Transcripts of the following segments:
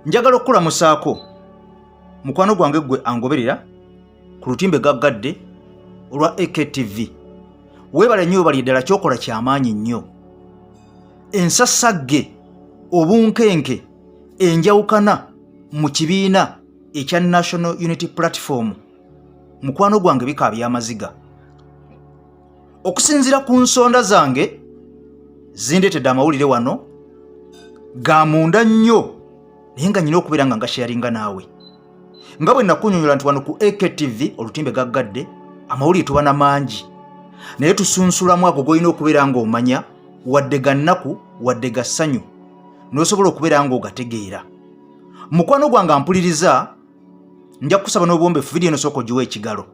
Njagala okukulamusaako mukwano gwange gwe angoberera ku lutimbe gaggadde olwa AKTV. Weebale nnyo, webali ddala, kyokola kyamaanyi nnyo. Ensasagge, obunkenke, enjawukana mu kibiina ekya National Unity Platform, mukwano gwange, bikaabya amaziga. Okusinziira ku nsonda zange zindeetedde amawulire wano ga munda nnyo, naye nga nyina okubeera nga ngasharinga naawe, nga bwe nakunyonyola nti wano ku AKTV olutimbe gaggadde amawulire tuba na mangi, naye tusunsulamu ago golina okubeera ng'omanya, wadde ga nnaku wadde ga ssanyu, n'osobola okubeera ng'ogategeera. Mukwano gwange ampuliriza, nja kukusaba n'obuwombefu, vidiyo eno sooka ogiwa ekigalo.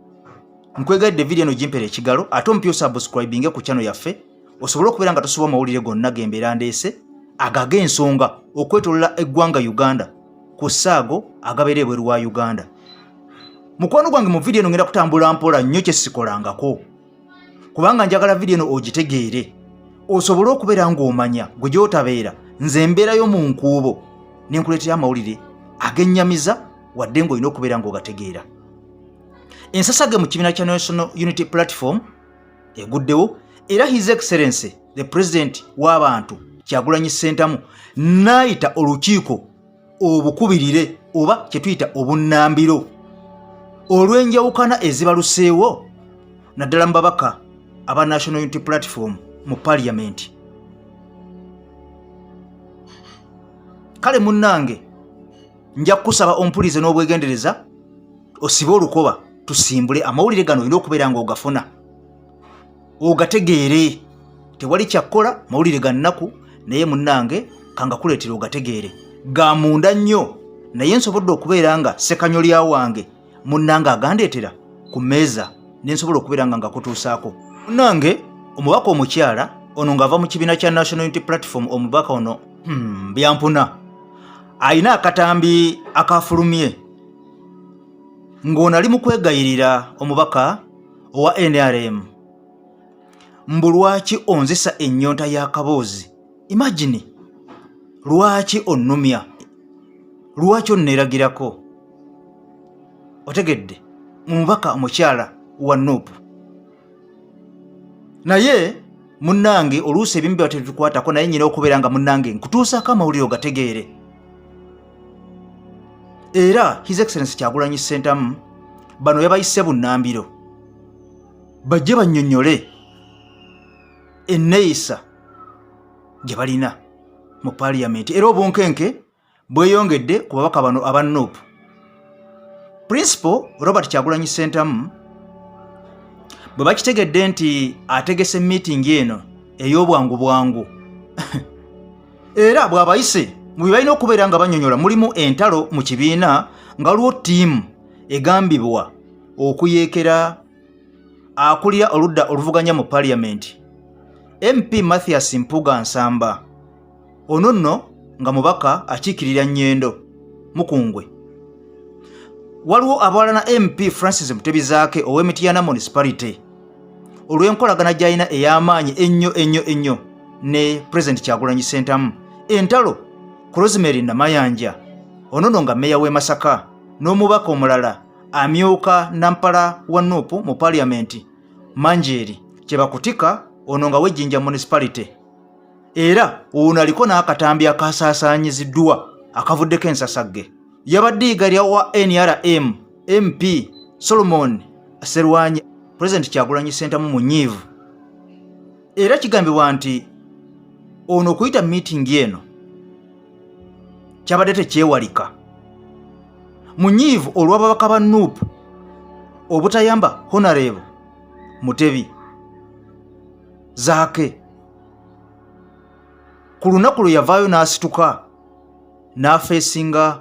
Nkwegaidde, vidiyo eno gimpera ekigalo, ate omupya osubscribinge ku channel yaffe osobole okubeera nga tosoba amawulire gonna gembeera ndeese ago ag'ensonga okwetolola eggwanga Uganda ku ssaago agabeera ebweru wa Uganda. Mukwano gwange, mu vidiyo eno ngenda kutambula mpola nnyo kyesikolangako, kubanga njagala vidiyo eno ogitegeere osobole okubeera ng'omanya gwe gy'otabeera. Nze mbeerayo mu nkuubo ne nkuleetera amawulire agennyamiza, wadde ng'olina okubeera ng'ogategeera. Ensasage mu kibiina kya National Unity Platform eguddewo, era His Excellency the President w'abantu Kyagulanyi Ssentamu n'ayita olukiiko obukubirire oba kye tuyita obunnambiro olw'enjawukana ezibaluseewo, naddala mu babaka aba National Unity Platform mu Parliament. Kale munnange, nja kukusaba ompulize n'obwegendereza, osibe olukoba, tusimbule amawulire gano. Olina okubeera nga ogafuna, ogategeere. Tewali kyakkola, mawulire ga nnaku, naye munnange kangakuleetera ogategeere. Ga munda nnyo, naye nsobodde okubeera nga ssekanyolya wange munnange agandeetera ku mmeeza ne nsobola okubeera nga ngakutuusaako. Munnange, omubaka omukyala ono ng'ava mu kibiina kya National Unity Platform, omubaka ono byampuna, alina akatambi akafulumye ng'ono ali mu kwegayirira omubaka owa NRM mbu, "Lwaki onzisa ennyonta y'akaboozi?" Imagine, lwaki onnumya, lwaki onneeragirako? Otegedde, mubaka omukyala wa NUP. Naye munnange, oluusi ebimu biba tetukwatako, naye nyina okubeera nga munnange nkutuusaako amawulire ogategeere. Era His Excellence Kyagulanyi Ssentamu bano yabayise bunnambiro bajje bannyonnyole enneeyisa gye balina mu Paaliyamenti. Era obunkenke bweyongedde ku babaka bano aba NUP. Principal Robert Kyagulanyi Ssentamu bwe bakitegedde nti ategese meeting eno ey'obwangu bwangu, era bw'abayise, mu bye balina okubeera nga banyonyola mulimu entalo mu kibiina, nga waliwo ttiimu egambibwa okuyeekera akulira oludda oluvuganya mu Paliyamenti, MP Mathias Mpuga Nsamba. Ono nno nga mubaka akiikirira Nyendo Mukungwe. Waliwo abawalana MP Francis Mutebi Zaake ow'Emityana Municipality olw'enkolagana gy'alina ey'amaanyi ennyo ennyo ennyo ne President Kyagulanyi Ssentamu. Entalo ku Rosemary Namayanja, ono nno nga mmeeya w'e Masaka, n'omubaka omulala amyuka nampala wa NUP mu Paaliyamenti, Manjeeri Kyebakutika, ono nga w'Ejjinja Municipality. Era ono aliko n'akatambi akasaasaanyiziddwa akavuddeko ensasagge. Yabadde yigalya wa NRM MP Solomon Serwanyi. President Kyagulanyi Ssentamu munyiivu, era kigambibwa nti ono okuyita miitingi eno kyabadde tekyewalika. Munyiivu olw'ababaka ba NUP obutayamba Honorable Mutebi Zaake ku lunaku lwe yavaayo n'asituka n'afeesinga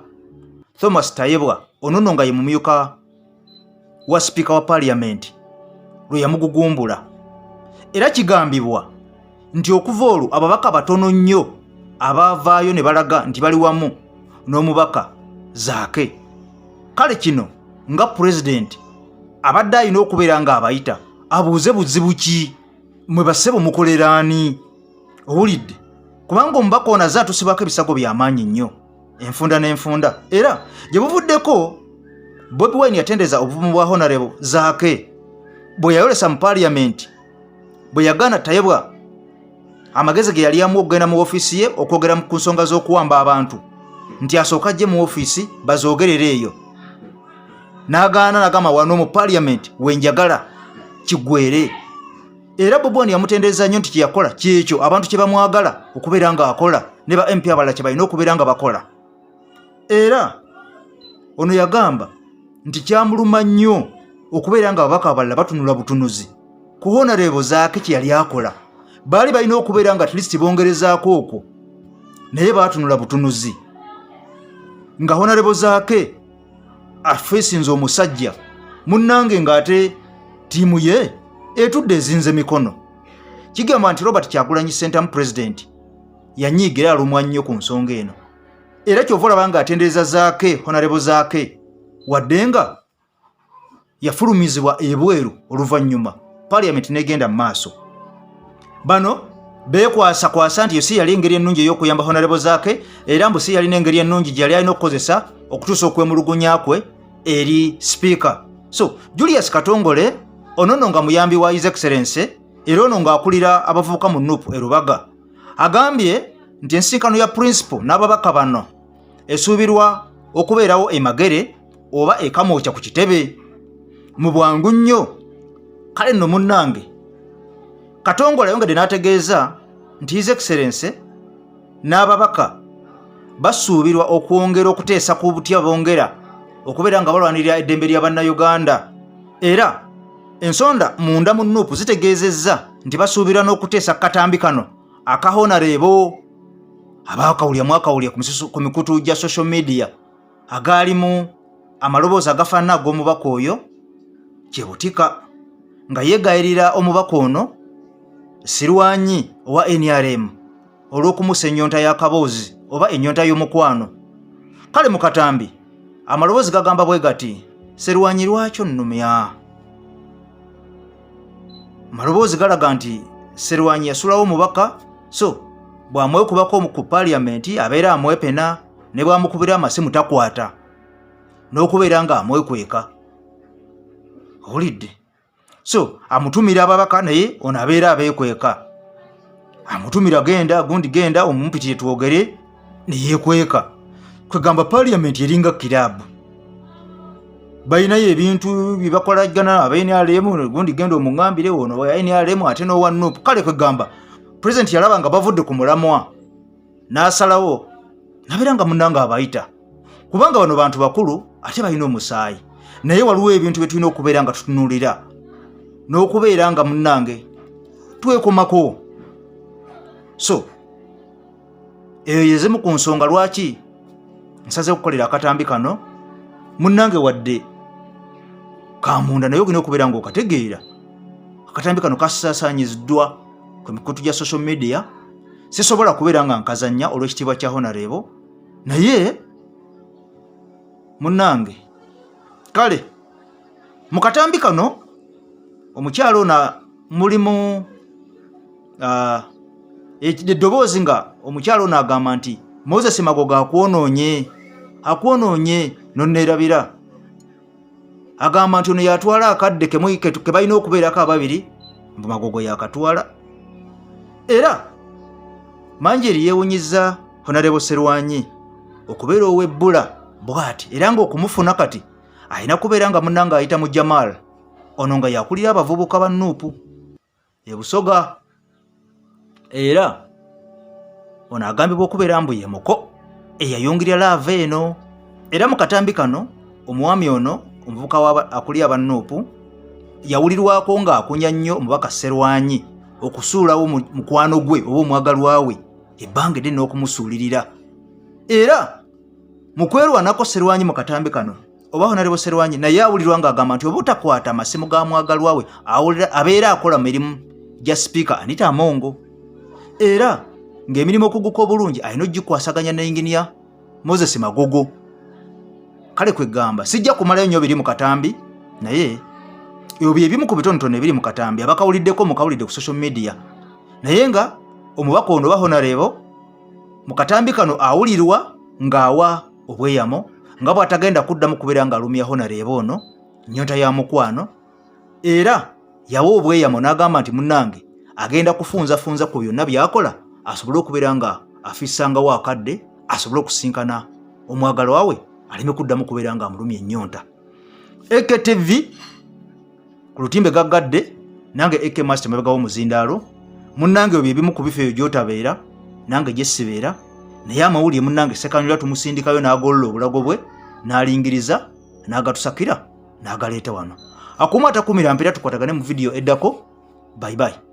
Thomas Tayebwa, ono nno nga ye mumyuka wa sipiika wa Paaliyamenti, lwe yamugugumbula. Era kigambibwa nti okuva olwo ababaka batono nnyo abaavaayo ne balaga nti bali wamu n'omubaka Zaake. Kale kino nga pulezidenti abadde alina okubeera ng'abayita abuuze, buzibu ki mwe bassebo mukoleraani? Owulidde, kubanga omubaka ono azze atusibwako ebisago by'amaanyi nnyo. Enfunda n'enfunda. Era gye buvuddeko Bobi Wine yatendereza obuvumu bwa Honorable Zaake bwe yayolesa mu Parliament bwe yagaana Tayebwa amagezi ge yali amuwa okugenda mu ofiisi ye okwogera ku nsonga z'okuwamba abantu, nti asooka ajje mu ofiisi bazoogerere eyo, n'agaana n'agamba wano mu Parliament wenjagala kiggwere. Era Bobi Wine yamutendereza nnyo nti kyeyakola kyekyo abantu kye bamwagala okubeera ng'akola, ne ba MP abalala kye balina okubeera nga bakola. Era ono yagamba nti kyamuluma nnyo okubeera nga ababaka abalala batunula butunuzi ku Honorable Zaake kye yali akola. Baali balina okubeera nga at least bongerezaako okwo, naye baatunula butunuzi nga Honorable Zaake afeesinze omusajja munnange, ng'ate ttiimu ye etudde ezinze mikono. Kigamba nti Robert Kyagulanyi Ssentamu pulezidenti yanyiigira, alumwa nnyo ku nsonga eno, era kyova olaba ng'atendereza Zaake, Honorable Zaake, wadde nga yafulumizibwa ebweru oluvannyuma Parliament n'egenda mu maaso. Bano beekwasakwasa nti yo si yali engeri ennungi ey'okuyamba Honorable Zaake, era mbu si yalina engeri ennungi gye yali alina okukozesa okutuusa okwemulugunya kwe eri sipiika. So Julius Katongole ono nno nga muyambi wa His Excellence, era ono ng'akulira abavubuka mu NUP e Rubaga, agambye nti ensisinkano ya principal n'ababaka bano esuubirwa okubeerawo e Magere oba e Kamwokya ku kitebe mu bwangu nnyo. Kale nno munnange, Katongole ayongedde n'ategeeza nti His Excellence n'ababaka basuubirwa okwongera okuteesa ku butya bongera okubeera nga balwanirira eddembe lya Bannayuganda. Era ensonda munda mu NUP zitegeezezza nti basuubirwa n'okuteesa katambi kano aka Honorable abaakawulya mwakawulya ku mikutu gya social media, agaalimu amaloboozi agafaanana ag'omubaka oyo Kyebutika nga yeegayirira omubaka ono Sirwanyi owa NRM olw'okumusa ennyonta y'akaboozi oba ennyonta y'omukwano. Kale mu katambi amaloboozi gagamba bwe gati: "Serwanyi, lwaki onnumya?" Amaloboozi galaga nti Serwanyi yasulawo omubaka, so bw'amwekubako ku Paaliyamenti abeera amwepena, ne bw'amukubira amasimu takwata, n'okubeera ng'amwekweka. Owulidde? So amutumira ababaka, naye ono abeera abeekweka. Amutumira, "Genda gundi, genda omumpitire twogere," neyeekweka. Kwegamba Paaliyamenti eringa kiraabu, balinayo ebintu byebakolagana aba NRM, gundi genda omuŋambire ono wa NRM ate n'owa NUP. Kale kwegamba pulezidenti yalaba nga bavudde ku mulamwa, n'asalawo nabeera nga munnanga abayita, kubanga bano bantu bakulu ate balina omusaayi, naye waliwo ebintu bye tulina okubeera nga tutunuulira n'okubeera nga munnange twekomako. So eyo yezimu ku nsonga lwaki nsaze okukolera akatambi kano. Munnange, wadde kamunda, naye olina okubeera ng'okategeera. Akatambi kano kasaasaanyiziddwa ku mikutu gya social media. Sisobola kubeera nga nkazannya olw'ekitiibwa kya Honorable, naye munnange, kale mu katambi kano omukyalo ono mulimu eddoboozi nga omukyalo ono agamba nti Moses Magogo akwonoonye, akwonoonye nonneerabira. Agamba nti ono yatwala akadde ke balina okubeerako ababiri, mbu Magogo yakatwala. Era Manjeri yeewunyiza Honorable Serwanyi okubeera ow'ebbula bw'ati, era ng'okumufuna kati alina kubeera nga munnange ayita mu Jamal, ono nga yakulira abavubuka ba NUP e Busoga, era ono agambibwa okubeera mbu ye muko eyayungirira love eno. Era mu katambi kano omwami ono omuvubuka akulira aba NUP yawulirwako ng'akunya nnyo omubaka Serwanyi okusuulawo mukwano gwe oba omwagalwa we ebbanga eddene n'okumusuulirira. Era mu kwerwanako Serwanyi mu katambi kano oba Honorable Serwanyi naye awulirwa ng'agamba nti oba otakwata amasimu ga mwagalwa we, abeera akola mirimu gya sipiika Anita Amongo, era ng'emirimu okuguka obulungi alina ogikwasaganya ne inginiya Moses Magogo. Kale kwegamba sijja kumalayo nnyo biri mu katambi, naye ebyo bye bimu ku bitonotono ebiri mu katambi. Abakawuliddeko mukawulidde ku social media, naye nga omubaka ono oba Honorable mu katambi kano awulirwa. Ng'awa obweyamo nga bw'atagenda kuddamu kubeera ng'alumya Honareeba ono nnyonta ya mukwano. Era yawa obweyamo n'agamba nti munnange agenda kufunzafunza ku byonna by'akola asobole okubeera nga afissangawo akadde asobole okusinkana omwagalwa we aleme kuddamu kubeera nga amulumya ennyonta. AKTV ku lutimbe gaggadde, nange AK Master mabega w'omuzindaalo. Munnange, ebyo ebimu ku bifo ebyo gy'otabeera nange gye sibeera, naye amawulire munnange Sekanyula tumusindikayo n'agolola obulago bwe n'alingiriza n'agatusakira n'agaleeta wano. Akuuma atakumira mpeera, tukwatagane mu vidiyo eddako. Bye bye.